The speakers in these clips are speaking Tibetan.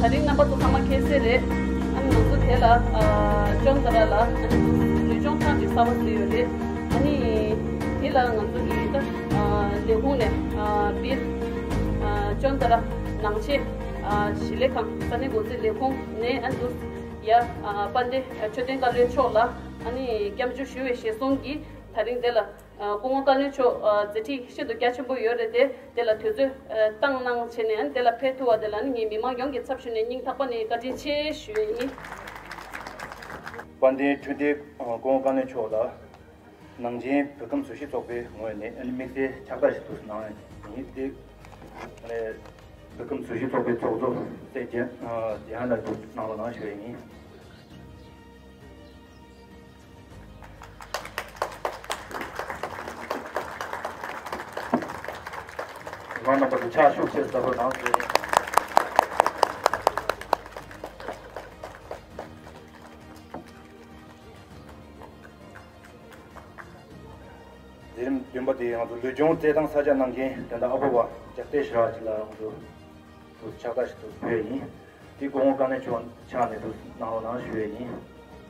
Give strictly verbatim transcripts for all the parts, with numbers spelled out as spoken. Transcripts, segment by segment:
ད་རིང་རྣམ་པ་ཚོ་ཚང་མ་མཁྱེན་གསལ་རེད། ཨ་ནི་ང་ཚོ་དེ་ལ་ཨ་ཅོན་ཙེ་ར་ལ་ཨ་ནི་ལུས་སྦྱོང་ཐེངས་གཅིག་གསར་པ་བཟོས་ཡོད་རེད། ཨ་ནི་དེ་ལ་ང་ཚོ་གི་ད་ཨ་ལས་ཁུངས་ནས་ཨ་བིར་ཨ་ཅོན་ཙེ་ར་ནང་ཆེན་ཨ་ཞི་ལས་ཁང་ས་གནས་འགོ་འཛིན་ལས་ཁུངས་ནས་ཨ་ནི་ཡ་ཨ་དཔལ་ལྡན་མཆོད་རྟེན་བཀའ་བློན་མཆོག་ལ་ཨ་ནི་སྐྱབས་འཇུག་ཞུ་བའི་ཞལ་གསུང་གིས་ད་རིང་དེ་ལ། ཨ་སྐུ་ངོ་བཀའ་བློན་མཆོག་ཨ་མཛད་འཕྲིན་ཤིན་ཏུ་རྒྱ་ཆེན་པོ་ཡོད་རེད་དེ། དེ་ལ་དུས་ཚོད་ཨ་བཏང་གནང་བྱས་ནས་དེ་ལ་ཕེབས་ཐུབ་པ་དེ་ལ་ནི་ངས་མི་མང་ཡོངས་ཀྱི་ཚབ་ཞུས་ནས་སྙིང་ཐག་པ་ནས་བཀའ་དྲིན་ཆེ་ཞུ་ཡས་ཡིན། དཔལ་ལྡན་འཕྲོད་བསྟེན་སྐུ་ངོ་བཀའ་བློན་མཆོག་ལ་ནང་ཆེན་བོད་ཁམས་སུ་ཞི་ཚོགས་པའི་ངོས་ནས་དམིགས་བསལ་ཕྱག་རྟགས་ཤིག་ཏུ་གནང་ཡིན། དེ་བོད་ཁམས་སུ་ཞི་ཚོགས་པའི་ཚོགས་གཙོ་སྲས་རྒྱ་རྒྱ་ལ་གནང་རོགས་གནང་ཞུ་ཡས་ཡིན། མི་མང་རྣམ་པ་ཚོ་ཕྱག་ཤུགས་ཆེ་བརྡབ་རོགས་གནང་ཞུ་ཡས་ཡིན། མཛད་རིམ་བདུན་པ་དེ་ང་ཚོ་ལུས་སྦྱོང་རྩེད་ཐང་ས་ཆ་གནང་མཁན་དེ་འདྲ་ཨ་ཕོ་བ་རྒྱལ་བསྟན་ཞེ་དྲག་ཅིག་ལ་ང་ཚོ་ཕྱག་རྟགས་ཤིག་ཏུ་ཕུལ་ཡིན། དེ་སྐུ་ངོ་བཀའ་བློན་མཆོག་ཕྱག་ནས་དུ་གནང་རོགས་གནང་ཞུ་ཡས་ཡིན།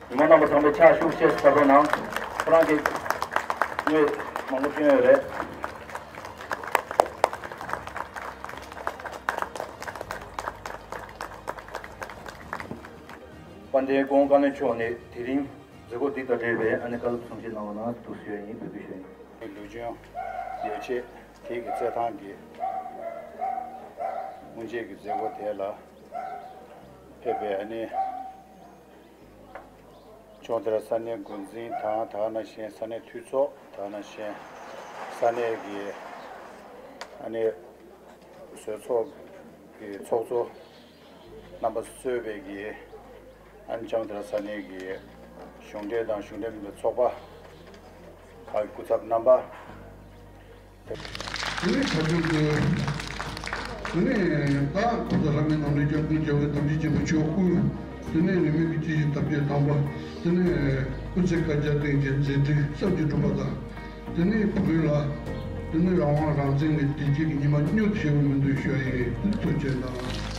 མི་མང་རྣམ་པ་ཚང་མས་ཕྱག་ཤུགས་ཆེ་བརྡབ་རོགས་གནང་། ཁོ་རང་གིས་དངུལ་མང་པོ་བསྐྱོན་ཡོད་རེད། དཔལ་ལྡན་སྐུ་ངོ་བཀའ་བློན་མཆོག་ནས་དེ་རིང་མཛད་སྒོ་འདི་དང་འབྲེལ་བའི་ཨ་ནི་བཀའ་སློབ་གསུང་བཤད་གནང་བ་ན་འདུག་ཞུ་ཡ་ཡིན། འབོད་སྐུལ་ཞུ་ཡ་ཡིན། ལུས་སྦྱོང་ཡོ་བྱད་དེ་གི་རྩེད་ཐང་གི་སྔོན་ཆད་ཀྱི་མཛད་སྒོ་དེ་ལ་ཕེབས་པའི་ཨ་ནི་ཅོན་ཙེ་ར་ས་གནས་འགོ་འཛིན་དང་། དེ་ག་ནང་བཞིན་ས་གནས་འཐུས་ཚོགས། དེ་ག་ནང་བཞིན་ས་གནས་ཀྱི་ཨ་ནི་བཟོ་ཚོགས་ཀྱི་ཚོགས་གཙོ་རྣམ་པ་གཙོས་པའི་གི་ཨ་ནི་ཅོན་ཙེ་ར་ས་གནས་ཀྱི་གཞུང་འབྲེལ་དང་གཞུང་འབྲེལ་མིན་པའི་ཚོགས་པ་ཁག་གི་སྐུ་ཚབ་རྣམ་པ། དེ་ནས་ཁ་ཐུག་གི། དེ་ནས་ད་གོང་ས་ལྷ་མིའི་ནང་ལས་སྐྱབས་མགོན་རྒྱལ་བའི་དམ་ཆོས་སྐྱེས་བུ་མཆོག་དབུས། དེ་ནས་རིས་མེད་ཀྱི་སྐྱེས་ཆེན་དར་རྒྱས་དམ་པ། དེ་ནས་སྐུ་ཚེ་བསྐལ་བརྒྱར་བརྟན་གྱི་མཛད་འཕྲིན་གསར་གྱི་སྒྲུབ་པ་དང་། དེ་ནས་བོད་ལ་དེ་ནས་རང་དབང་རང་བཙན་གྱི་བདེ་སྐྱིད་ཀྱི་ཉི་མ་མྱུར་དུ་ཤར་བའི་སྨོན་འདུན་ཞུ་ཡ་ཡིན། ཐུགས་རྗེ་གནང་།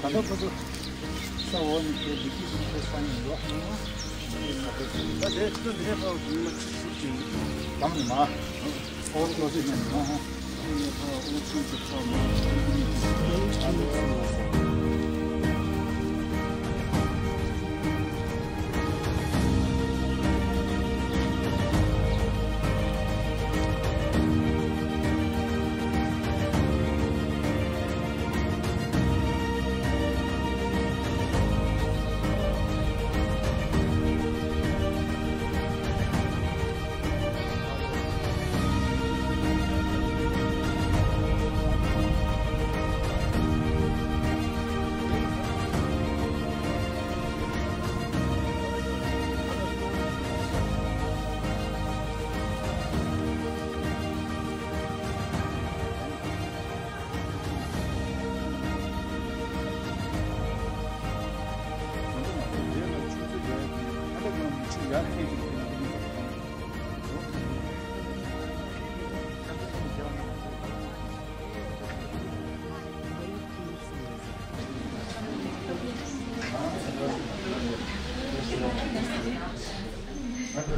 ད་ལྟ་ཁོ་ཚོ་ས་འོག་ནས་དེ་ལི་ཁི་ཤི་ཁའི་ས་ནས་ཡོད་ཨང་། ད་དེ་ཚོ་འདི་ནས་ཕར་ཉི་མ་གཅིག་ཤུགས་ཀྱིས་གཏམ་ནི་མ། ཨོ་ལོ་ཟེར་ནས་མ་ཧོ།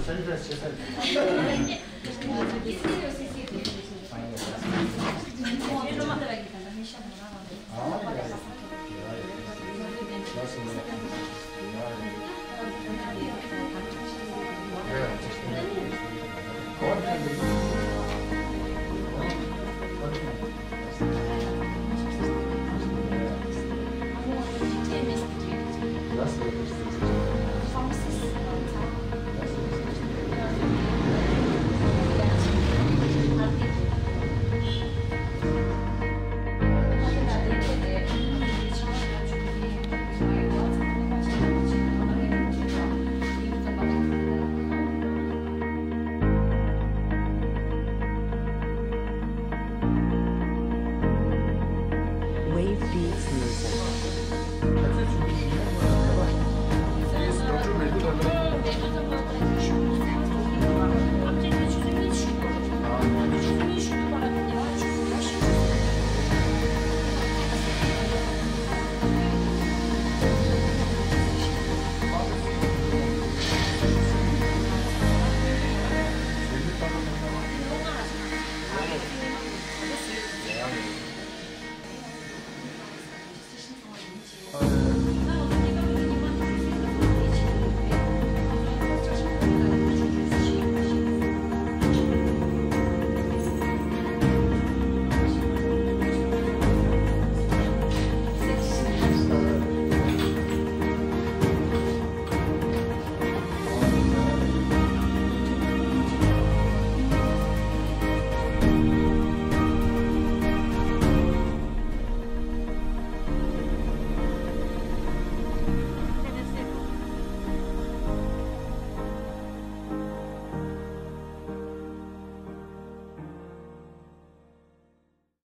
སེམས་ཁྲལ་བྱེད་ས་ཡོད།